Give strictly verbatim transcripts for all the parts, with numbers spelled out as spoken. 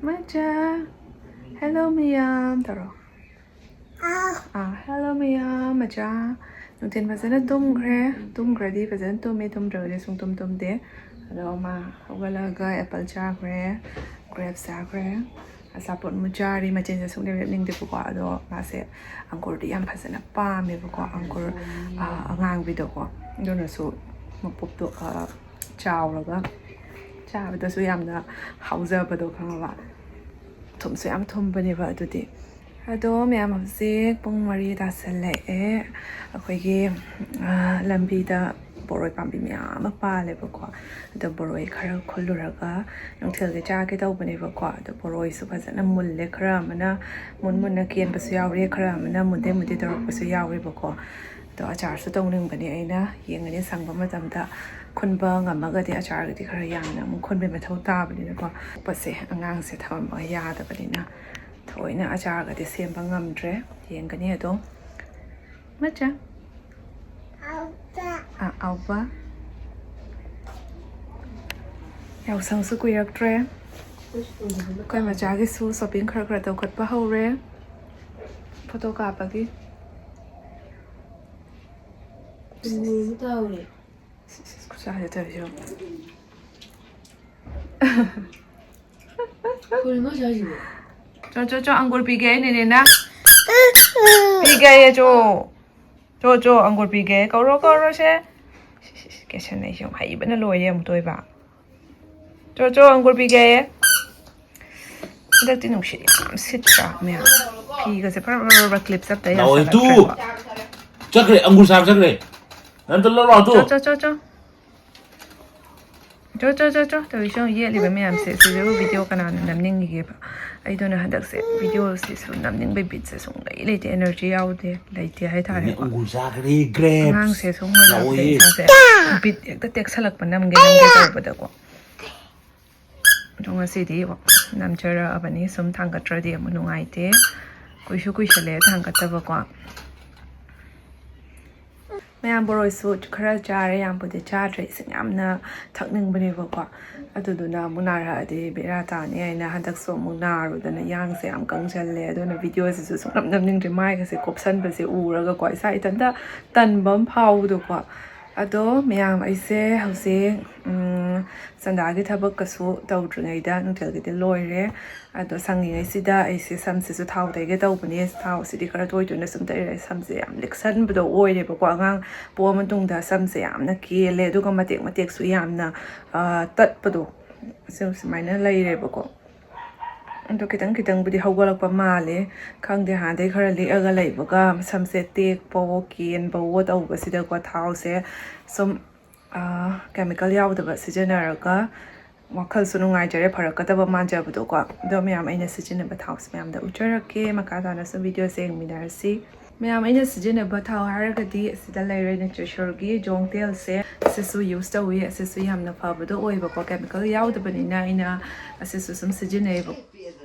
ꯃꯆꯥ, ꯍꯦꯜꯂꯣ ꯃꯌꯥꯝ ꯇꯧꯔꯣ꯫ ꯑꯥ, ꯍꯦꯜꯂꯣ ꯃꯌꯥꯝ꯫ ꯃꯆꯥ ꯅꯨꯡꯊꯤꯜ ꯐꯖꯅ ꯇꯨꯝꯈ꯭ꯔꯦ꯫ ꯇꯨꯝꯈ꯭ꯔꯗꯤ ꯐꯖꯅ ꯇꯨꯝꯃꯦ, ꯇꯨꯝꯗ꯭ꯔꯒꯗꯤ ꯁꯨꯡꯇꯨꯝ ꯇꯨꯝꯗꯦ꯫ ꯑꯗꯣ ꯃꯥ ꯍꯧꯒꯠꯂꯒ ꯑꯦꯄꯜ ꯆꯥꯈ꯭ꯔꯦ, ꯒ꯭ꯔꯦꯞ ꯆꯥꯈ꯭ꯔꯦ, ꯑꯆꯥꯄꯣꯠ ꯑꯃꯨꯛ ꯆꯥꯔꯤ꯫ ꯃꯆꯤꯟꯁꯦ ꯁꯨꯡꯂꯦꯞ ꯂꯦꯞꯅꯤꯡꯗꯦꯕꯀꯣ꯫ ꯑꯗꯣ ꯃꯥꯁꯦ ꯑꯪꯒꯨꯔꯗꯤ ꯌꯥꯝ ꯐꯖꯅ ꯄꯥꯝꯃꯦꯕꯀꯣ, ꯑꯪꯒꯨꯔ, ꯑꯥ, ꯑꯉꯥꯡꯕꯤꯗꯣꯀꯣ꯫ ꯑꯗꯨꯅꯁꯨ ꯃꯄꯨꯞꯇꯣ, ꯑꯥ, ꯆꯥꯎꯔꯒ ꯆꯥꯕꯗꯁꯨ ꯌꯥꯝꯅ ꯍꯥꯎꯖꯕꯗꯣ, ꯈꯪꯉꯕ? ꯊꯨꯝꯁꯨ ꯌꯥꯝ ꯊꯨꯝꯕꯅꯦꯕ ꯑꯗꯨꯗꯤ꯫ ꯑꯗꯣ ꯃꯌꯥꯝ, ꯍꯧꯖꯤꯛ ꯄꯨꯡ ꯃꯔꯤ ꯇꯥꯁꯜꯂꯛꯑꯦ꯫ ꯑꯩꯈꯣꯏꯒꯤ, ꯑꯥ, ꯂꯝꯕꯤꯗ ꯕꯣꯔꯣꯏ ꯄꯥꯝꯕꯤ ꯃꯌꯥꯝ ꯑꯃ ꯄꯥꯜꯂꯦꯕꯀꯣ꯫ ꯑꯗꯣ ꯕꯣꯔꯣꯏ ꯈꯔ ꯈꯨꯜꯂꯨꯔꯒ ꯅꯨꯡꯊꯤꯜꯒꯤ ꯆꯥꯒꯦ ꯇꯧꯕꯅꯦꯕꯀꯣ꯫ ꯑꯗꯣ ꯕꯣꯔꯣꯏꯁꯨ ꯐꯖꯅ ꯃꯨꯜꯂꯦ, ꯈꯔ ꯑꯃꯅ ꯃꯨꯟ ꯃꯨꯟꯅ ꯀꯦꯟꯕꯁꯨ ꯌꯥꯎꯔꯦ, ꯈꯔ ꯑꯃꯅ ꯃꯨꯟꯗꯦ ꯃꯨꯟꯗꯦ ꯇꯧꯔꯛꯄꯁꯨ ꯌꯥꯎꯋꯦꯕꯀꯣ꯫ ꯑꯗꯣ ꯑꯆꯥꯔꯁꯨ ꯇꯧꯅꯤꯡꯕꯅꯦ ꯑꯩꯅ꯫ ꯌꯦꯡꯒꯅꯤ, ꯁꯪꯕ ꯃꯇꯝꯗ ꯈꯨꯟꯕ ꯉꯝꯃꯒꯗꯤ ꯑꯆꯥꯔꯒꯗꯤ ꯈꯔ ꯌꯥꯝꯅ ꯑꯃꯨꯛ ꯈꯨꯟꯕꯩ ꯃꯊꯧ ꯇꯥꯕꯅꯤꯅꯀꯣ꯫ ꯄꯣꯠꯁꯦ ꯑꯉꯥꯡꯁꯦ ꯊꯝꯃꯝꯃꯒ ꯌꯥꯗꯕꯅꯤꯅ ꯊꯑꯣꯏꯅ ꯑꯆꯥꯔꯒꯗꯤ ꯁꯦꯝꯕ ꯉꯝꯗ꯭ꯔꯦ꯫ ꯌꯦꯡꯒꯅꯤ ꯑꯗꯨꯝ꯫ ꯃꯆꯥ꯫ ꯑꯥ, ꯑꯥꯎꯕ꯫ ꯌꯥꯎꯁꯪꯁꯨ ꯀꯨꯏꯔꯛꯇ꯭ꯔꯦ꯫ ꯑꯩꯈꯣꯏ ꯃꯆꯥꯒꯤꯁꯨ ꯁꯣꯞꯄꯤꯡ ꯈꯔ ꯈꯔ ꯇꯧꯈꯠꯄ ꯍꯧꯔꯦ꯫ ꯐꯣꯇꯣ ꯀꯥꯞꯄꯒꯤ꯫ ꯇꯧꯔꯦ꯫ ꯁꯤ, ꯁꯤ, ꯁꯤ, ꯈꯨꯠꯁꯥꯁꯦ ꯇꯧꯔꯤꯁꯦ ꯌꯦꯡꯉꯣ꯫ ꯀꯩꯅꯣ ꯃꯥ ꯆꯥꯏꯁꯤꯕꯣ? ꯆꯣ, ꯆꯣ, ꯆꯣ, ꯑꯪꯒꯨꯔ ꯄꯤꯒꯦ ꯑꯩꯅꯅꯦ, ꯅꯦꯅꯦꯅ꯫ ꯄꯤꯒꯦ ꯑꯩ, ꯆꯣ꯫ ꯆꯣ, ꯆꯣ, ꯑꯪꯒꯨꯔ ꯄꯤꯒꯦ꯫ ꯀꯧꯔꯣ, ꯀꯧꯔꯣ, ꯁꯦ꯫ ꯁꯤ, ꯁꯤ, ꯁꯤ, ꯀꯦꯁꯟ ꯑꯩꯁꯦ ꯌꯥꯝ ꯍꯩꯕꯅ ꯂꯣꯏꯔꯦ ꯑꯃꯨꯛꯇ ꯑꯣꯏꯕ꯫ ꯆꯣ, ꯆꯣ, ꯑꯪꯒꯨꯔ ꯄꯤꯒꯦ꯫ ꯍꯟꯗꯛꯇꯤ ꯅꯨꯡꯁꯤꯠ ꯌꯥꯝ ꯁꯤꯠꯇ꯭ꯔꯥ ꯃꯌꯥꯝ? ꯐꯤꯒꯁꯦ ꯐꯔ ꯐꯔ ꯐꯔ ꯐꯔ ꯀ꯭ꯂꯤꯞꯁ ꯑꯝꯇ ꯅꯥꯎ, ꯑꯩ ꯇꯨ ꯌꯥꯁꯜꯂꯛꯇ꯭ꯔꯦꯀꯣ꯫ ꯆꯠꯈ꯭ꯔꯦ, ꯑꯪꯒꯨꯔ ꯆꯥꯕ ꯆꯠꯈ꯭ꯔꯦ꯫ ꯅꯪ ꯑꯝꯇ ꯂꯧꯔꯣ, ꯇꯨ꯫ ꯆꯣ, ꯆꯣ, ꯆꯣ, ꯆꯣ꯫ ꯆꯣ, ꯆꯣ, ꯆꯣ, ꯆꯣ꯫ ꯇꯧꯔꯤꯁꯦ ꯌꯦꯡꯉꯣ, ꯌꯦꯠꯂꯤꯕ ꯃꯌꯥꯝꯁꯦ꯫ ꯁꯤꯁꯤꯕꯨ ꯚꯤꯗꯤꯑꯣ ꯀꯅꯥꯅ ꯅꯝꯅꯤꯡꯉꯤꯒꯦꯕ? ꯑꯩꯗꯨꯅ ꯍꯟꯗꯛꯁꯦ ꯚꯤꯗꯤꯑꯣꯁꯤꯁꯨ ꯅꯝꯅꯤꯡꯕꯩ ꯕꯤꯠꯁꯦ ꯁꯨꯡꯂꯩ ꯂꯩꯇꯦ, ꯑꯦꯅꯔꯖꯤ ꯌꯥꯎꯗꯦ, ꯂꯩꯇꯦ ꯍꯥꯏꯇꯥꯔꯦꯀꯣ꯫ ꯑꯪꯒꯨꯔ ꯆꯥꯈ꯭ꯔꯦ, grapes꯫ ꯑꯉꯥꯡꯁꯦ ꯁꯨꯝ ꯎꯅꯕꯁꯦ ꯂꯥꯛꯑꯣꯌꯦ꯫ ꯏꯁꯥꯁꯦ ꯕꯤꯠ ꯍꯦꯛꯇ ꯇꯦꯛꯁꯜꯂꯛꯄ, ꯅꯝꯒꯦ ꯅꯝꯒꯦ ꯇꯧꯕꯗꯀꯣ꯫ ꯑꯗꯣ ꯉꯁꯤꯗꯤ ꯅꯝꯖꯔꯛꯑꯕꯅꯤ, ꯁꯨꯝ ꯊꯥꯡꯒꯠꯇ꯭ꯔꯗꯤ ꯑꯃꯨꯛ ꯅꯨꯡꯉꯥꯏꯇꯦ꯫ ꯀꯨꯏꯁꯨ ꯀꯨꯏꯁꯜꯂꯛꯑꯦ ꯊꯥꯡꯒꯠꯇꯕꯀꯣ꯫ ꯌꯥꯝ ꯕꯣꯔꯣꯏꯁꯨ ꯈꯔ ꯆꯥꯔꯦ, ꯌꯥꯝꯕꯨꯗꯤ ꯆꯥꯗ꯭ꯔꯦ, ꯏꯁꯤꯡ ꯌꯥꯝꯅ ꯊꯛꯅꯤꯡꯕꯅꯦꯕꯀꯣ꯫ ꯑꯗꯨꯗꯨꯅ ꯑꯃꯨꯛ ꯅꯥꯔꯛꯑꯗꯤ ꯕꯦꯔꯥ ꯇꯥꯅꯤ ꯍꯥꯏꯅ ꯍꯟꯗꯛꯁꯨ ꯑꯃꯨꯛ ꯅꯥꯔꯨꯗꯅ ꯌꯥꯡꯁꯦ ꯌꯥꯝ ꯀꯪꯁꯜꯂꯦ꯫ ꯑꯗꯨꯅ ꯚꯤꯗꯤꯑꯣꯁꯤꯁꯨ ꯁꯨꯡꯅꯝ ꯅꯝꯅꯤꯡꯗ꯭ꯔꯦ, ꯃꯥꯏꯒꯁꯦ ꯀꯨꯞꯁꯟꯕꯁꯦ ꯎꯔꯒꯀꯣ ꯏꯁꯥ ꯏꯊꯟꯇ ꯇꯟꯕ ꯑꯃ ꯐꯥꯎꯕꯗꯣꯀꯣ꯫ ꯑꯗꯣ ꯃꯌꯥꯝ, ꯑꯩꯁꯦ ꯍꯧꯖꯤꯛ ꯎꯝ, ꯁꯟꯗꯥꯒꯤ ꯊꯕꯛ ꯀꯩꯁꯨ ꯇꯧꯗ꯭ꯔꯤꯉꯩꯗ ꯅꯨꯡꯊꯤꯜꯒꯤꯗꯤ ꯂꯣꯏꯔꯦ꯫ ꯑꯗꯣ ꯁꯪꯉꯤꯉꯩꯁꯤꯗ ꯑꯩꯁꯦ ꯁꯝꯁꯤꯁꯨ ꯊꯥꯎ ꯇꯩꯒꯦ ꯇꯧꯕꯅꯦ꯫ ꯊꯥꯎꯁꯤꯗꯤ ꯈꯔ ꯇꯣꯏ ꯇꯣꯏꯅ ꯁꯨꯝ ꯇꯩꯔꯦ, ꯁꯝꯁꯦ ꯌꯥꯝ ꯂꯤꯛꯁꯟꯕꯗꯣ ꯑꯣꯏꯔꯦꯕꯀꯣ꯫ ꯑꯉꯥꯡ ꯄꯣꯛꯑ ꯃꯇꯨꯡꯗ ꯁꯝꯁꯦ ꯌꯥꯝꯅ ꯀꯦꯜꯂꯦ, ꯑꯗꯨꯒ ꯃꯇꯦꯛ ꯃꯇꯦꯛꯁꯨ ꯌꯥꯝꯅ, ꯑ, ꯇꯠꯄꯗꯣ, ꯁꯨ-, ꯁꯨꯃꯥꯏꯅ ꯂꯩꯔꯦꯕꯀꯣ꯫ ꯑꯗꯣ ꯈꯤꯇꯪ ꯈꯤꯇꯪꯕꯨꯗꯤ ꯍꯧꯒꯠꯂꯛꯄ ꯃꯥꯜꯂꯦ꯫ ꯈꯪꯗꯦ, ꯍꯥꯟꯅꯗꯩ ꯈꯔ ꯂꯤꯛꯑꯒ ꯂꯩꯕꯒ ꯁꯝꯁꯦ ꯇꯦꯛꯄꯋꯣ ꯀꯦꯟꯕꯋꯣ ꯇꯧꯕꯁꯤꯗꯀꯣ, ꯊꯥꯎꯁꯦ ꯁꯨꯝ, ꯑ, ꯀꯦꯃꯤꯀꯦꯜ ꯌꯥꯎꯗꯕ ꯁꯤꯖꯤꯟꯅꯔꯒ ꯋꯥꯈꯜꯁꯨ ꯅꯨꯡꯉꯥꯏꯖꯔꯦ, ꯐꯔꯛꯀꯗꯕ ꯃꯥꯟꯖꯕꯗꯣꯀꯣ꯫ ꯑꯗꯣ ꯃꯌꯥꯝ, ꯑꯩꯅ ꯁꯤꯖꯤꯟꯅꯕ ꯊꯥꯎꯁꯦ ꯃꯌꯥꯝꯗ ꯎꯠꯆꯔꯛꯀꯦ, ꯃꯈꯥ ꯇꯥꯅꯁꯨ ꯚꯤꯗꯤꯑꯣꯁꯦ ꯌꯦꯡꯃꯤꯟꯅꯔꯁꯤ꯫ ꯃꯌꯥꯝ, ꯑꯩꯅ ꯁꯤꯖꯤꯟꯅꯕ ꯊꯥꯎ ꯍꯥꯏꯔꯒꯗꯤ ꯑꯁꯤꯗ ꯂꯩꯔꯦ, ꯅꯦꯆꯔꯁꯣꯔꯒꯤ ꯖꯣꯡ ꯇꯦꯜꯁꯦ꯫ ꯑꯁꯤꯁꯨ ꯌꯨꯁ ꯇꯧꯏ, ꯑꯁꯤꯁꯨ ꯌꯥꯝꯅ ꯐꯕꯗꯣ ꯑꯣꯏꯕꯀꯣ, ꯀꯦꯃꯤꯀꯦꯜ ꯌꯥꯎꯗꯕꯅꯤꯅ ꯑꯩꯅ ꯑꯁꯤꯁꯨ ꯁꯨꯝ ꯁꯤꯖꯤꯟꯅꯩꯌꯦꯕ꯫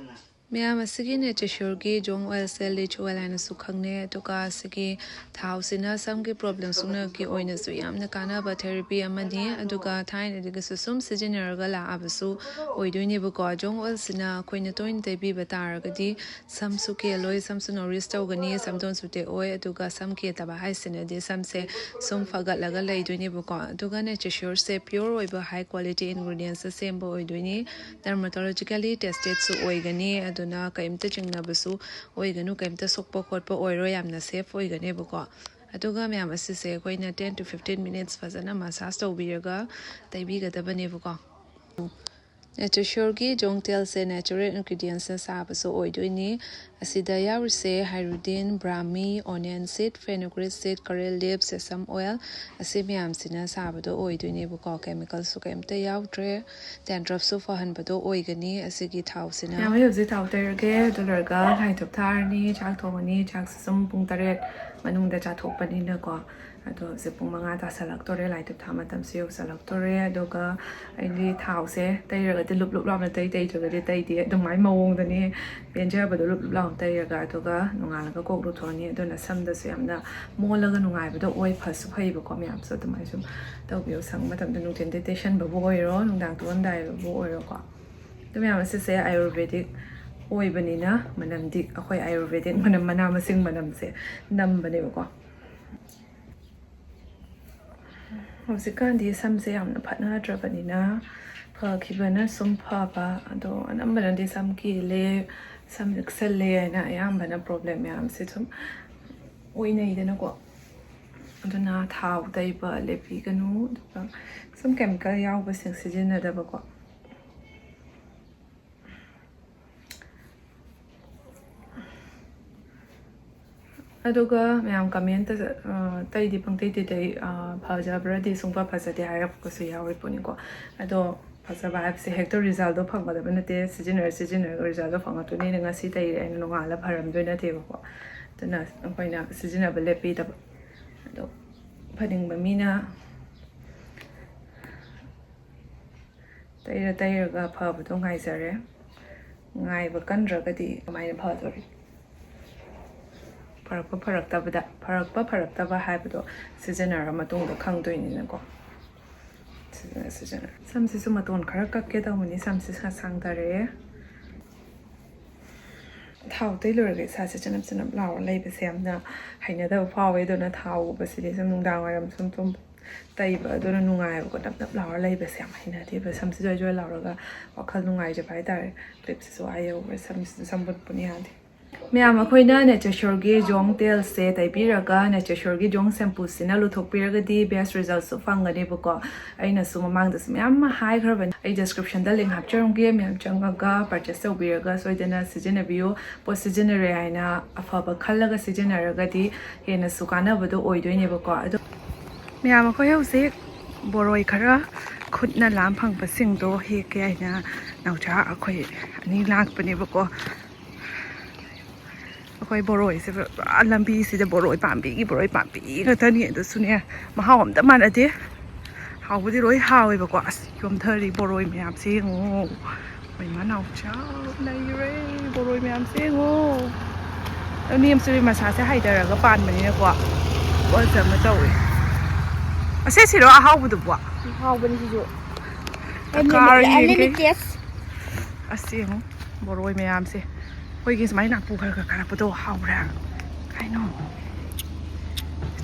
ꯃꯌꯥꯝ, ꯑꯁꯤꯒꯤ ꯅꯦꯆꯔꯁꯣꯔꯒꯤ ꯖꯣꯡ ꯑꯣꯏꯜꯁꯦ ꯂꯤꯆ ꯑꯣꯏꯜ ꯍꯥꯏꯅꯁꯨ ꯈꯪꯅꯩ, ꯑꯗꯨꯒ ꯑꯁꯤꯒꯤ ꯊꯥꯎꯁꯤꯅ ꯁꯝꯒꯤ ꯄ꯭ꯔꯣꯕ꯭ꯂꯦꯝꯁꯤꯡꯒꯤ ꯑꯣꯏꯅꯁꯨ ꯌꯥꯝꯅ ꯀꯥꯟꯅꯕ ꯊꯦꯔꯥꯄꯤ ꯑꯃꯅꯤ꯫ ꯑꯗꯨꯒ ꯊꯥꯏꯅꯗꯒꯤꯁꯨ ꯁꯨꯝ ꯁꯤꯖꯤꯟꯅꯔꯒ ꯂꯥꯛꯑꯕꯁꯨ ꯑꯣꯏꯗꯣꯏꯅꯦꯕꯀꯣ꯫ ꯖꯣꯡ ꯑꯣꯏꯜꯁꯤꯅ ꯑꯩꯈꯣꯏꯅ ꯇꯣꯏꯅ ꯇꯩꯕꯤꯕ ꯇꯥꯔꯒꯗꯤ ꯁꯝꯁꯨ ꯀꯦꯜꯂꯣꯏ, ꯁꯝꯁꯨ ꯅꯣꯔꯤꯁ ꯇꯧꯒꯅꯤ, ꯁꯝꯗꯣꯟꯁꯨ ꯇꯦꯛꯑꯣꯏ, ꯑꯗꯨꯒ ꯁꯝ ꯀꯦꯟꯗꯕ ꯍꯥꯏꯁꯤꯅꯗꯤ ꯁꯝꯁꯦ ꯁꯨꯝ ꯐꯒꯠꯂꯒ ꯂꯩꯗꯣꯏꯅꯦꯕꯀꯣ꯫ ꯑꯗꯨꯒ ꯅꯦꯆꯔꯁꯣꯔꯁꯦ ꯄꯤꯌꯣꯔ ꯑꯣꯏꯕ ꯍꯥꯏ ꯀ꯭ꯋꯥꯂꯤꯇꯤ ꯏꯟꯒ꯭ꯔꯤꯗꯤꯌꯦꯟꯁꯇ ꯁꯦꯝꯕ ꯑꯣꯏꯗꯣꯏꯅꯤ, ꯗꯔꯃꯥꯇꯣꯂꯣꯖꯤꯀꯦꯜꯂꯤ ꯇꯦꯁꯇꯦꯠꯁꯨ ꯑꯣꯏꯒꯅꯤ, ꯑꯗꯨꯅ ꯀꯔꯤꯝꯇ ꯆꯤꯡꯅꯕꯁꯨ ꯑꯣꯏꯒꯅꯨ, ꯀꯔꯤꯝꯇ ꯁꯣꯛꯄ ꯈꯣꯠꯄ ꯑꯣꯏꯔꯣꯏ, ꯌꯥꯝꯅ ꯁꯦꯐ ꯑꯣꯏꯒꯅꯦꯕꯀꯣ꯫ ꯑꯗꯨꯒ ꯃꯌꯥꯝ, ꯑꯁꯤꯁꯦ ꯑꯩꯈꯣꯏꯅ ten to fifteen minutes ꯐꯖꯅ ꯃꯁꯥꯖ ꯇꯧꯕꯤꯔꯒ ꯇꯩꯕꯤꯒꯗꯕꯅꯦꯕꯀꯣ꯫ ꯅꯦꯆꯔꯁꯣꯔꯒꯤ ꯖꯣꯡ ꯇꯦꯜꯁꯦ ꯅꯦꯆꯔꯦꯜ ꯏꯟꯒ꯭ꯔꯤꯗꯤꯌꯦꯟꯁꯅ ꯁꯥꯕꯁꯨ ꯑꯣꯏꯗꯣꯏꯅꯤ꯫ ꯑꯁꯤꯗ ꯌꯥꯎꯔꯤꯁꯦ ꯍꯥꯏꯔꯨꯗꯤꯟ, ꯕ꯭ꯔꯥꯍꯃꯤ, ꯑꯣꯅꯤꯌꯟ ꯁꯤꯠ, ꯐꯦꯅꯨꯒ꯭ꯔꯤꯛ ꯁꯤꯠ, ꯀꯔꯦꯜ ꯂꯤꯞ, ꯁꯦꯁꯝ ꯑꯣꯏꯜ, ꯑꯁꯤ ꯃꯌꯥꯝꯁꯤꯅ ꯁꯥꯕꯗꯣ ꯑꯣꯏꯗꯣꯏꯅꯦꯕꯀꯣ꯫ ꯀꯦꯃꯤꯀꯦꯜꯁꯨ ꯀꯩꯝꯇ ꯌꯥꯎꯗ꯭ꯔꯦ꯫ ꯗꯦꯟꯗ꯭ꯔꯐꯁꯨ ꯐꯍꯟꯕꯗꯣ ꯑꯣꯏꯒꯅꯤ ꯑꯁꯤꯒꯤ ꯊꯥꯎꯁꯤꯅ꯫ ꯃꯌꯥꯝ, ꯑꯩ ꯍꯧꯖꯤꯛ ꯊꯥꯎ ꯇꯩꯔꯒꯦ꯫ ꯑꯗꯨ ꯂꯣꯏꯔꯒ ꯂꯥꯏ ꯙꯨꯞ ꯊꯥꯔꯅꯤ, ꯆꯥꯛ ꯊꯣꯡꯉꯅꯤ꯫ ꯆꯥꯛꯁꯤ ꯁꯨꯝ ꯄꯨꯡ ꯇꯔꯦꯠ ꯃꯅꯨꯡꯗ ꯆꯥꯊꯣꯛꯄꯅꯤꯅꯀꯣ꯫ ꯑꯗꯣ ꯍꯧꯖꯤꯛ ꯄꯨꯡ ꯃꯉꯥ ꯇꯥꯁꯜꯂꯛꯇꯣꯔꯦ, ꯂꯥꯏ ꯙꯨꯞ ꯊꯥ ꯃꯇꯝꯁꯨ ꯌꯧꯁꯜꯂꯛꯇꯣꯔꯦ꯫ ꯑꯗꯨꯒ ꯑꯩꯗꯤ ꯊꯥꯎꯁꯦ ꯇꯩꯔꯒꯗꯤ ꯂꯨꯞ ꯂꯨꯞ ꯂꯥꯎꯅ ꯇꯩ, ꯇꯩꯗ꯭ꯔꯒꯗꯤ ꯇꯩꯗꯦ꯫ ꯑꯗꯨꯃꯥꯏꯅ ꯃꯑꯣꯡꯗꯅꯤ, ꯄꯦꯟꯖꯕꯗꯣ ꯂꯨꯞ ꯂꯨꯞ ꯂꯥꯎꯅ ꯇꯩꯔꯒ꯫ ꯑꯗꯨꯒ ꯅꯣꯡꯉꯥꯜꯂꯒ ꯀꯣꯛ ꯂꯨꯊꯣꯛꯑꯅꯤ꯫ ꯑꯗꯨꯅ ꯁꯝꯗꯁꯨ ꯌꯥꯝꯅ ꯃꯣꯜꯂꯒ ꯅꯨꯡꯉꯥꯏꯕꯗꯣ ꯑꯣꯏ, ꯐꯁꯨ ꯐꯩꯕꯀꯣ꯫ ꯃꯌꯥꯝꯁꯨ ꯑꯗꯨꯃꯥꯏꯅ ꯁꯨꯝ ꯇꯧꯕꯤꯌꯨ꯫ ꯁꯪꯕ ꯃꯇꯝꯗ ꯅꯨꯡꯊꯤꯟꯗ ꯇꯩꯁꯟꯕꯕꯨ ꯑꯣꯏꯔꯣ, ꯅꯨꯡꯗꯥꯡ ꯇꯨꯝꯃꯝꯗꯥꯏꯗꯕꯨ ꯑꯣꯏꯔꯣꯀꯣ꯫ ꯑꯗꯨ ꯃꯌꯥꯝ ꯑꯁꯤꯁꯦ ꯑꯥꯌꯨꯔꯚꯦꯗꯤꯛ ꯑꯣꯏꯕꯅꯤꯅ ꯃꯅꯝꯗꯤ ꯑꯩꯈꯣꯏ ꯑꯥꯌꯨꯔꯚꯦꯗꯤꯛ ꯃꯅꯝ, ꯃꯅꯥ ꯃꯁꯤꯡ ꯃꯅꯝꯁꯦ ꯅꯝꯕꯅꯦꯕꯀꯣ꯫ ꯍꯧꯖꯤꯛꯀꯥꯟꯗꯤ ꯁꯝꯁꯦ ꯌꯥꯝꯅ ꯐꯠꯅꯗ꯭ꯔꯕꯅꯤꯅ ꯐꯈꯤꯕꯅ ꯁꯨꯝ ꯐꯕ꯫ ꯑꯗꯣ ꯑꯅꯝꯕꯅꯗꯤ ꯁꯝ ꯀꯦꯜꯂꯦ, ꯁꯝ ꯂꯤꯛꯁꯜꯂꯦ ꯍꯥꯏꯅ ꯑꯌꯥꯝꯕꯅ ꯄ꯭ꯔꯣꯕ꯭ꯂꯦꯝ ꯃꯌꯥꯝꯁꯦ ꯁꯨꯝ ꯑꯣꯏꯅꯩꯗꯅꯀꯣ꯫ ꯑꯗꯨꯅ ꯊꯥꯎ ꯇꯩꯕ ꯂꯦꯞꯄꯤꯒꯅꯨ, ꯑꯗꯨꯒ ꯁꯨꯝ ꯀꯦꯃꯤꯀꯦꯜ ꯌꯥꯎꯕꯁꯤꯡ ꯁꯤꯖꯤꯟꯅꯗꯕꯀꯣ꯫ ꯑꯗꯨꯒ ꯃꯌꯥꯝ ꯀꯃꯦꯟꯇ, ꯑ, ꯇꯩꯗꯤ ꯄꯪꯇꯩ ꯇꯩ, ꯑ, ꯐꯖꯕ꯭ꯔꯗꯤ ꯁꯨꯡꯐ ꯐꯖꯗꯦ ꯍꯥꯏꯔꯛꯄꯁꯨ ꯌꯥꯎꯔꯤ ꯄꯣꯠꯅꯤꯀꯣ꯫ ꯑꯗꯣ ꯐꯖꯕ ꯍꯥꯏꯕꯁꯦ ꯍꯦꯛꯇ ꯔꯤꯖꯜꯗꯣ ꯐꯪꯒꯗꯕ ꯅꯠꯇꯦ꯫ ꯁꯤꯖꯤꯟꯅꯔ ꯁꯤꯖꯤꯟꯅꯔꯒ ꯔꯤꯖꯜꯗꯣ ꯐꯪꯉꯛꯇꯣꯏꯅꯤꯅ꯫ ꯉꯁꯤ ꯇꯩꯔꯦ ꯍꯥꯏꯅ ꯅꯣꯡꯉꯥꯜꯂ ꯐꯔꯝꯗꯣꯏ ꯅꯠꯇꯦꯕꯀꯣ꯫ ꯑꯗꯨꯅ ꯑꯩꯈꯣꯏꯅ ꯁꯤꯖꯤꯟꯅꯕ ꯂꯦꯞꯄꯤꯗꯕ꯫ ꯑꯗꯣ ꯐꯅꯤꯡꯕ ꯃꯤꯅ ꯇꯩꯔ ꯇꯩꯔꯒ ꯐꯕꯗꯣ ꯉꯥꯏꯖꯔꯦ꯫ ꯉꯥꯏꯕ ꯀꯟꯗ꯭ꯔꯒꯗꯤ ꯀꯃꯥꯏꯅ ꯐꯗꯣꯔꯤ? ꯐꯔꯛꯄ ꯐꯔꯛꯇꯕꯗ, ꯐꯔꯛꯄ ꯐꯔꯛꯇꯕ ꯍꯥꯏꯕꯗꯣ ꯁꯤꯖꯤꯟꯅꯔ ꯃꯇꯨꯡꯗ ꯈꯪꯗꯣꯏꯅꯤꯅꯀꯣ꯫ ꯁꯤꯖꯤꯟꯅ ꯁꯤꯖꯤꯟꯅ ꯁꯝꯁꯤꯁꯨ ꯃꯇꯣꯟ ꯈꯔ ꯀꯛꯀꯦ ꯇꯧꯕꯅꯤ, ꯁꯝꯁꯤ ꯁꯥ-, ꯁꯥꯡꯊꯔꯛꯑꯦ꯫ ꯊꯥꯎ ꯇꯩ ꯂꯣꯏꯔꯒ ꯏꯁꯥꯁꯦ ꯆꯅꯞ ꯆꯅꯞ ꯂꯥꯎꯔ ꯂꯩꯕꯁꯦ ꯌꯥꯝꯅ ꯍꯩꯅꯗꯕ ꯐꯥꯎꯋꯦ꯫ ꯑꯗꯨꯅ ꯊꯥꯎꯒꯨꯝꯕꯁꯤꯗꯤ ꯁꯨꯝ ꯅꯨꯡꯗꯥꯡ ꯋꯥꯏꯔꯝ ꯁꯨꯝ ꯇꯨꯝ ꯇꯩꯕ, ꯑꯗꯨꯅ ꯅꯨꯡꯉꯥꯏꯕꯀꯣ꯫ ꯅꯞ ꯅꯞ ꯂꯥꯎꯔ ꯂꯩꯕꯁꯦ ꯌꯥꯝ ꯍꯩꯅꯗꯦꯕ꯫ ꯁꯝꯁꯦ ꯖ꯭ꯋꯥꯏ ꯖ꯭ꯋꯥꯏ ꯂꯥꯎꯔꯒ ꯋꯥꯈꯜ ꯅꯨꯡꯉꯥꯏꯖꯕ ꯍꯥꯏꯇꯥꯔꯦ꯫ ꯀ꯭ꯂꯤꯞꯁꯤꯁꯨ ꯑꯥ ꯌꯧꯈ꯭ꯔꯦ, ꯁꯝꯁꯤꯁꯨ ꯁꯝꯕꯨꯠꯄꯨꯅ ꯌꯥꯗꯦ꯫ ꯃꯌꯥꯝ, ꯑꯩꯈꯣꯏꯅ ꯅꯦꯆꯔ ꯁꯣꯔꯒꯤ ꯖꯣꯡ ꯇꯦꯜꯁꯦ ꯇꯩꯕꯤꯔꯒ ꯅꯦꯆꯔ ꯁꯣꯔꯒꯤ ꯖꯣꯡ ꯁꯦꯝꯄꯨꯁꯤꯅ ꯂꯨꯊꯣꯛꯄꯤꯔꯒꯗꯤ ꯕꯦꯁ ꯔꯤꯖꯜꯁꯨ ꯐꯪꯒꯅꯦꯕꯀꯣ꯫ ꯑꯩꯅꯁꯨ ꯃꯃꯥꯡꯗꯁꯨ ꯃꯌꯥꯝ ꯑꯃ ꯍꯥꯏꯈ꯭ꯔꯕꯅꯤ꯫ ꯑꯩ ꯗꯤꯁꯀ꯭ꯔꯤꯞꯁꯟꯗ ꯂꯤꯡ ꯍꯥꯞꯆꯔꯝꯒꯦ, ꯃꯌꯥꯝ ꯆꯪꯉꯒ ꯄꯔꯆꯦꯁ ꯇꯧꯕꯤꯔꯒ ꯁꯣꯏꯗꯅ ꯁꯤꯖꯤꯟꯅꯕꯤꯌꯨ꯫ ꯄꯣꯠ ꯁꯤꯖꯤꯟꯅꯔꯦ ꯍꯥꯏꯅ ꯑꯐꯕ ꯈꯜꯂꯒ ꯁꯤꯖꯤꯟꯅꯔꯒꯗꯤ ꯍꯦꯟꯅꯁꯨ ꯀꯥꯟꯅꯕꯗꯣ ꯑꯣꯏꯗꯣꯏꯅꯦꯕꯀꯣ꯫ ꯑꯗꯣ ꯃꯌꯥꯝ, ꯑꯩꯈꯣꯏ ꯍꯧꯖꯤꯛ ꯕꯣꯔꯣꯏ ꯈꯔ ꯈꯨꯠꯅ ꯂꯥꯝ ꯐꯪꯕꯁꯤꯡꯗꯣ ꯍꯦꯛꯀꯦ ꯍꯥꯏꯅ ꯅꯥꯎꯆꯥ ꯑꯩꯈꯣꯏ ꯑꯅꯤ ꯂꯥꯛꯄꯅꯦꯕꯀꯣ꯫ ꯑꯩꯈꯣꯏ ꯕꯣꯔꯣꯏꯁꯦ ꯄꯨꯔꯥ ꯂꯝꯕꯤꯁꯤꯗ ꯕꯣꯔꯣꯏ ꯄꯥꯝꯕꯤꯒꯤ ꯕꯣꯔꯣꯏ ꯄꯥꯝꯕꯤ ꯉꯥꯛꯇꯅꯤ꯫ ꯑꯗꯨꯁꯨꯅꯦ, ꯃꯍꯥꯎ ꯑꯝꯇ ꯃꯥꯟꯅꯗꯦ꯫ ꯍꯥꯎꯕꯗꯤ ꯂꯣꯏ ꯍꯥꯎꯋꯦꯕꯀꯣ꯫ ꯑꯁ, ꯌꯣꯝꯊꯔꯤ ꯕꯣꯔꯣꯏ ꯃꯌꯥꯝꯁꯦ ꯌꯦꯡꯉꯣ꯫ ꯃꯩꯃ ꯅꯥꯎꯆꯥ ꯂꯩꯔꯦ꯫ ꯕꯣꯔꯣꯏ ꯃꯌꯥꯝꯁꯦ ꯌꯦꯡꯉꯣ꯫ ꯑꯗꯣ ꯅꯦꯝ ꯆꯨꯔꯤ ꯃꯁꯥꯁꯦ ꯍꯥꯏꯊꯔꯒ ꯄꯥꯟꯕꯅꯤꯅꯀꯣ, ꯄꯣꯠꯁꯦ ꯑꯃ ꯇꯧꯋꯦ꯫ ꯑꯁꯦ ꯁꯤꯔꯣ ꯑꯍꯥꯎꯕꯗꯨꯕꯣ? ꯍꯥꯎꯕꯅꯤ ꯁꯤꯁꯨ꯫ ꯀꯥꯔ ꯌꯦꯡꯒꯦ꯫ ꯑꯁ ꯌꯦꯡꯉꯣ, ꯕꯣꯔꯣꯏ ꯃꯌꯥꯝꯁꯦ꯫ ꯑꯩꯈꯣꯏꯒꯤ ꯁꯨꯃꯥꯏꯅ ꯅꯥꯄꯨ ꯈꯔ ꯈꯔ ꯀꯥꯔꯛꯄꯗꯣ ꯍꯥꯎꯕ꯭ꯔꯥ? ꯀꯩꯅꯣ?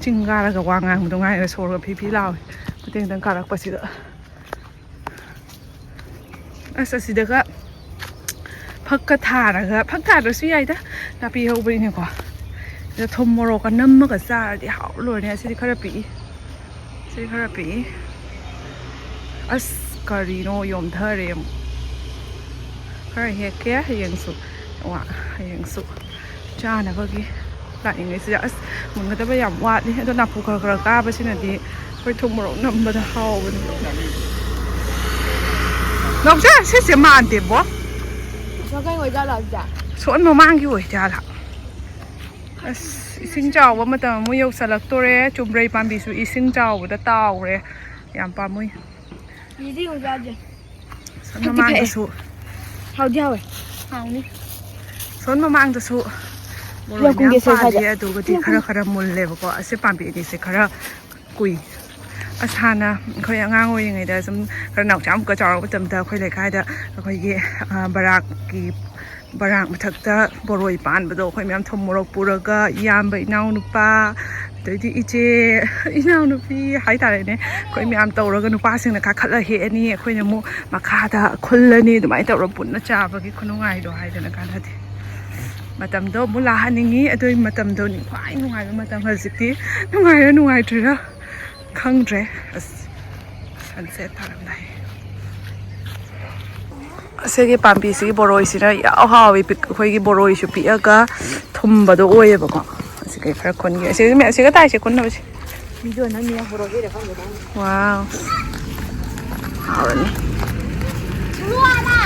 ꯆꯤꯡ ꯀꯥꯔꯒ ꯋꯥ ꯉꯥꯡꯕꯗꯣ ꯉꯥꯏꯔꯦ, ꯁꯣꯔꯒ ꯐꯤ ꯐꯤ ꯂꯥꯎꯋꯦ꯫ ꯃꯇꯦꯡ ꯃꯇꯦꯡ ꯀꯥꯔꯛꯄꯁꯤꯗ꯫ ꯑꯁ, ꯑꯁꯤꯗꯒ ꯐꯛꯀ ꯊꯥꯔꯒ, ꯐꯛ ꯊꯥꯗ꯭ꯔꯁꯨ ꯌꯥꯏꯗ, ꯅꯥꯄꯤ ꯍꯧꯕꯅꯤꯅꯀꯣ꯫ ꯑꯗ ꯊꯨꯝ ꯃꯣꯔꯣꯛꯀ ꯅꯝꯃꯒ ꯆꯥꯔꯗꯤ ꯍꯥꯎ ꯂꯣꯏꯔꯦ꯫ ꯑꯁꯤꯗꯤ ꯈꯔ ꯄꯤꯛꯏ, ꯑꯁꯤꯗꯤ ꯈꯔ ꯄꯤꯛꯏ꯫ ꯑꯁ, ꯀꯔꯤꯅꯣ ꯌꯣꯝꯊꯔꯦ ꯑꯃꯨꯛ꯫ ꯈꯔ ꯍꯦꯛꯀꯦ ꯍꯌꯦꯡꯁꯨ꯫ ꯋꯥ, ꯍꯌꯦꯡꯁꯨ ꯆꯥꯅꯕꯒꯤ ꯂꯥꯛꯏꯉꯩꯁꯤꯗ꯫ ꯑꯁ, ꯃꯨꯟꯒꯗꯕ ꯌꯥꯝ ꯋꯥꯠꯂꯤ꯫ ꯑꯗꯣ ꯅꯥꯄꯨ ꯈꯔ ꯈꯔ ꯀꯥꯕꯁꯤꯅꯗꯤ ꯑꯩꯈꯣꯏ ꯊꯨꯝ ꯃꯣꯔꯣꯛ ꯅꯝꯕꯗ ꯍꯥꯎꯕꯅꯤ꯫ ꯅꯥꯎꯆꯥ, ꯁꯤꯁꯦ ꯃꯥꯟꯗꯦꯕꯣ꯫ ꯁꯣ ꯀꯩ ꯑꯣꯏꯖꯥꯠꯂꯣ ꯑꯗꯨꯗꯤ? ꯁꯣꯟ ꯃꯃꯥꯡꯒꯤ ꯑꯣꯏꯖꯥꯠꯂꯥ? ꯑꯁ, ꯏꯁꯤꯡ ꯆꯥꯎꯕ ꯃꯇꯝ ꯑꯃꯨꯛ ꯌꯧꯁꯜꯂꯛꯇꯣꯔꯦ꯫ ꯆꯨꯝꯕ꯭ꯔꯩ ꯄꯥꯝꯕꯤꯁꯨ ꯏꯁꯤꯡ ꯆꯥꯎꯕꯗ ꯇꯥꯎꯔꯦ꯫ ꯌꯥꯝ ꯄꯥꯝꯃꯨꯏ꯫ ꯌꯦꯗꯤ ꯑꯃꯨꯛ ꯆꯥꯁꯦ꯫ ꯁꯣꯝ ꯊꯛꯇꯤ ꯊꯛꯑꯦ꯫ ꯃꯃꯥꯡꯗꯁꯨ ꯍꯥꯎꯗꯤ ꯍꯥꯎꯋꯦ꯫ ꯍꯥꯎꯅꯤ꯫ ꯁꯣꯝ ꯃꯃꯥꯡꯗꯁꯨ ꯃꯣꯔꯣꯏ ꯌꯥꯝ ꯃꯌꯥꯝ ꯀꯨꯝꯒꯦꯁꯦ ꯄꯥꯜꯂꯤ, ꯁ꯭ꯋꯥꯏꯗ꯫ ꯑꯗꯨꯒꯗꯤ ꯌꯥꯝ ꯈꯔ ꯀꯨꯝ- ꯈꯔ ꯃꯨꯜꯂꯦꯕꯀꯣ꯫ ꯑꯁꯤ ꯄꯥꯝꯕꯤ ꯑꯅꯤꯁꯦ ꯈꯔ ꯀꯨꯏ꯫ ꯑꯁ, ꯍꯥꯟꯅ ꯑꯩꯈꯣꯏ ꯑꯉꯥꯡ ꯑꯣꯏꯔꯤꯉꯩꯗ ꯁꯨꯝ ꯈꯔ ꯅꯥꯎꯆꯥ ꯑꯃꯨꯛꯀ ꯆꯥꯎꯔꯛꯄ ꯃꯇꯝꯗ ꯑꯩꯈꯣꯏ ꯂꯩꯀꯥꯏꯗ ꯑꯩꯈꯣꯏꯒꯤ, ꯑ, ꯕꯔꯥꯛꯀꯤ, ꯕꯔꯥꯛ ꯃꯊꯛꯇ ꯕꯣꯔꯣꯏ ꯄꯥꯟꯕꯗꯣ ꯑꯩꯈꯣꯏ ꯃꯌꯥꯝ ꯊꯨꯝ ꯃꯣꯔꯣꯛ ꯄꯨꯔꯒ ꯏꯌꯥꯝꯕ, ꯏꯅꯥꯎꯅꯨꯄꯥ, ꯑꯗꯩꯗꯤ ꯏꯆꯦ, ꯏꯅꯥꯎꯅꯨꯄꯤ ꯍꯥꯏꯇꯥꯔꯦꯅꯦ, ꯑꯩꯈꯣꯏ ꯃꯌꯥꯝ ꯇꯧꯔꯒ ꯅꯨꯄꯥꯁꯤꯡꯅ ꯀꯥꯈꯠꯂ ꯍꯦꯛꯑꯅꯤ, ꯑꯩꯈꯣꯏꯅ ꯑꯃꯨꯛ ꯃꯈꯥꯗ ꯈꯨꯜꯂꯅꯤ, ꯑꯗꯨꯃꯥꯏꯅ ꯇꯧꯔꯒ ꯄꯨꯟꯅ ꯆꯥꯕꯒꯤ ꯈꯨꯅꯨꯡꯉꯥꯏꯗꯣ ꯍꯥꯏꯗꯅ ꯀꯥꯟꯅꯗꯦ꯫ ꯃꯇꯝꯗꯣ ꯑꯃꯨꯛ ꯂꯥꯛꯍꯟꯅꯤꯡꯉꯤ꯫ ꯑꯗꯨꯒꯤ ꯃꯇꯝꯗꯣ ꯈ꯭ꯋꯥꯏ ꯅꯨꯡꯉꯥꯏꯕ ꯃꯇꯝ꯫ ꯍꯧꯖꯤꯛꯇꯤ ꯅꯨꯡꯉꯥꯏꯔ ꯅꯨꯡꯉꯥꯏꯇ꯭ꯔꯤꯔ ꯈꯪꯗ꯭ꯔꯦ꯫ ꯑꯁ, ꯁꯟꯁꯦꯠ ꯇꯥꯔꯝꯗꯥꯏ꯫ ꯑꯁꯤꯒꯤ ꯄꯥꯝꯕꯤꯁꯤꯒꯤ ꯕꯣꯔꯣꯏꯁꯤꯅ ꯌꯥꯝ ꯍꯥꯎꯋꯤ꯫ ꯄꯤꯛ-, ꯑꯩꯈꯣꯏꯒꯤ ꯕꯣꯔꯣꯏꯁꯨ ꯄꯤꯛꯑꯒ ꯊꯨꯝꯕꯗꯣ ꯑꯣꯏꯌꯦꯕꯀꯣ꯫ ꯑꯁꯤꯒ ꯈꯔ ꯈꯨꯟꯒꯦ꯫ ꯑꯁꯤꯒ, ꯑꯁꯤꯒ ꯇꯥꯏꯁꯦ ꯀꯨꯟꯅꯕꯁꯦ꯫ ꯚꯤꯗꯤꯑꯣ ꯅꯝꯃꯤꯔ ꯕꯣꯔꯣꯏ ꯍꯦꯛꯏꯔ ꯈꯪꯗꯦ꯫ ꯋꯥꯎ꯫ ꯍꯥꯎꯔꯅꯤ꯫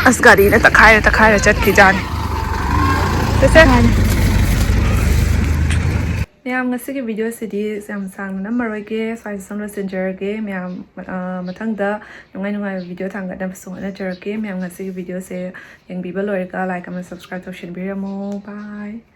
ꯑꯁ, ꯒꯥꯔꯤꯅ ꯇꯛꯈꯥꯏꯔ ꯇꯛꯈꯥꯏꯔ ꯆꯠꯈꯤꯖꯥꯠꯅꯤ꯫ ꯆꯠꯁꯦ꯫ ꯃꯥꯅꯤ꯫ ꯃꯌꯥꯝ, ꯉꯁꯤꯒꯤ ꯚꯤꯗꯤꯑꯣꯁꯤꯗꯤ ꯌꯥꯝ ꯁꯥꯡꯅ ꯅꯝꯃꯔꯣꯏꯒꯦ, ꯁ꯭ꯋꯥꯏꯗ ꯁꯨꯝ ꯂꯣꯏꯁꯤꯟꯖꯔꯒꯦ꯫ ꯃꯌꯥꯝ, ꯑ, ꯃꯊꯪꯗ ꯅꯨꯡꯉꯥꯏ ꯅꯨꯡꯉꯥꯏꯕ ꯚꯤꯗꯤꯑꯣ ꯊꯥꯡꯒꯠꯅꯕꯁꯨ ꯍꯣꯠꯅꯖꯔꯛꯀꯦ꯫ ꯃꯌꯥꯝ, ꯉꯁꯤꯒꯤ ꯚꯤꯗꯤꯑꯣꯁꯦ ꯌꯦꯡꯕꯤꯕ ꯂꯣꯏꯔꯒ like ꯑꯃ subscribe ꯇꯧꯁꯤꯟꯕꯤꯔꯝꯃꯣ꯫ Bye꯫